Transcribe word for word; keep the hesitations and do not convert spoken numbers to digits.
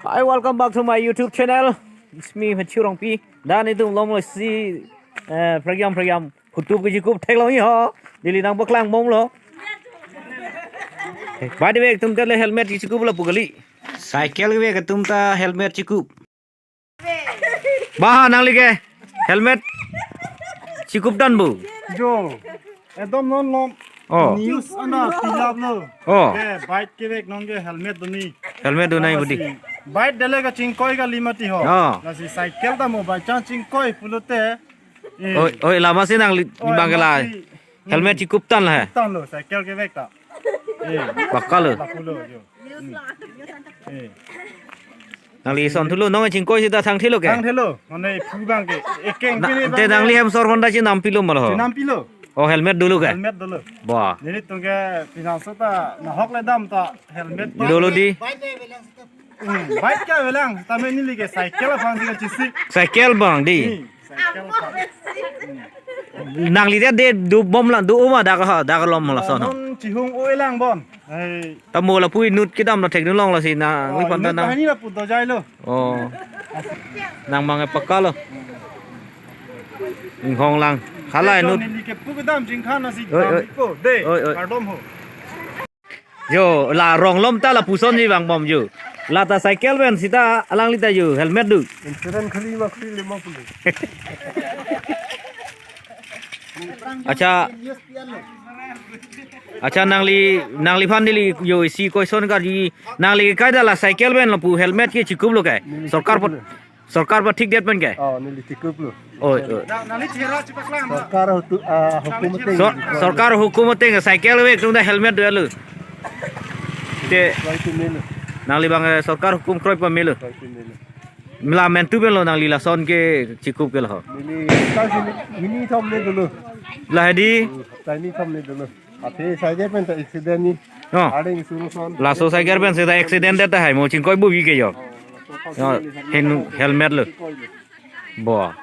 Hi, welcome back to my YouTube channel. It's me, Matthew Rongpi. Dan itum lom lo si, eh, program, program. Hutup kechikup theklong ho. Neli nangpaklang bomlo. By the way, itum ta le helmet chikup lo pu kali. Cycle kevek itum ta helmet chikup. Ba, nangli ke helmet chikup tangpo? Jo, ekdom non non. Oh. News ana pilap lo. Oh. Eh, bike kevek non ke helmet do nangji. Helmet do nangji budi. Bike dele kachingkoi kali mati ho. Oh. Lasi cycle ta mo bike chang chingkoi pulote. Eh. Oi, oi, lama si nangli. Oi, bang ke la. Mati. Helmet chikup tang la he. Tanglo, cycle kevek ta. Eh. Pakka lo. Lapulo, jo. Hmm. Eh. Nangli son thulo, non chingkoi sita thangthelo ke? Thangthelo, mane phu bang ke. Ekeng pini te bang nangli ke. Hem sor Honda chinam pilo ma lo ho? Chinam pilo. Oh, helmet dolo ke? Helmet dolo. Ba. Nelitum ke pinangso ta nahok le dam ta helmet. Dolo di. Hmm, bike ke avelang, tame neli ke cycle aphan si kachisi. Cycle bang di. Hmm, cycle aphan. Nangli dia de dobom la, do uma dak ha, dak lom lason ho. Non chihung-o-elang bon. Hai. Ta mo lapu inut kedam na thekdun long lasi nangliphan ta nang. Hai ni lapu dojai lo. Oh. Nang mang pakka lo. Inghong lang. Hala inut. Neli ke pu kedam jingkhan nasi. Oi, oi. Ko de. Oi, oi. Kardom ho. Jo, la rong lom ta lapuson ji bang bom jo. La ta cycle pen sita alangli ta jo helmet do. Insurance khali ma khali le ma puli. Acha. Acha nangli, nangliphan neli jo isi question karju, nangli kaita la cycle pen lapu helmet ke chikup lo ke? Sorkar pat Sorkar pathik det pen ke? Oh, neli chikup lo. Oi, oi. Sorkar hutu-, ah, hukum ateng. Sor-, sorkar hukum ateng cycle kevek atum ta helmet do lo. Te kroi pame lo. Nangli bang, eh, sorkar hukum kroi pame lo. Kroi pame lo. Mila mentu pen lo nangli lason ke chikup ke lo. Neli ta sini, hini thom le dolo. La hedi? Hmm, ta hini thom le dolo. Athe cycle pen ta accident ni. Oh. Ading suru son. Laso cycle pen sita accident det ta hai mo chingkoi buvi ke jo. Oh, hen helmet lo. Bo.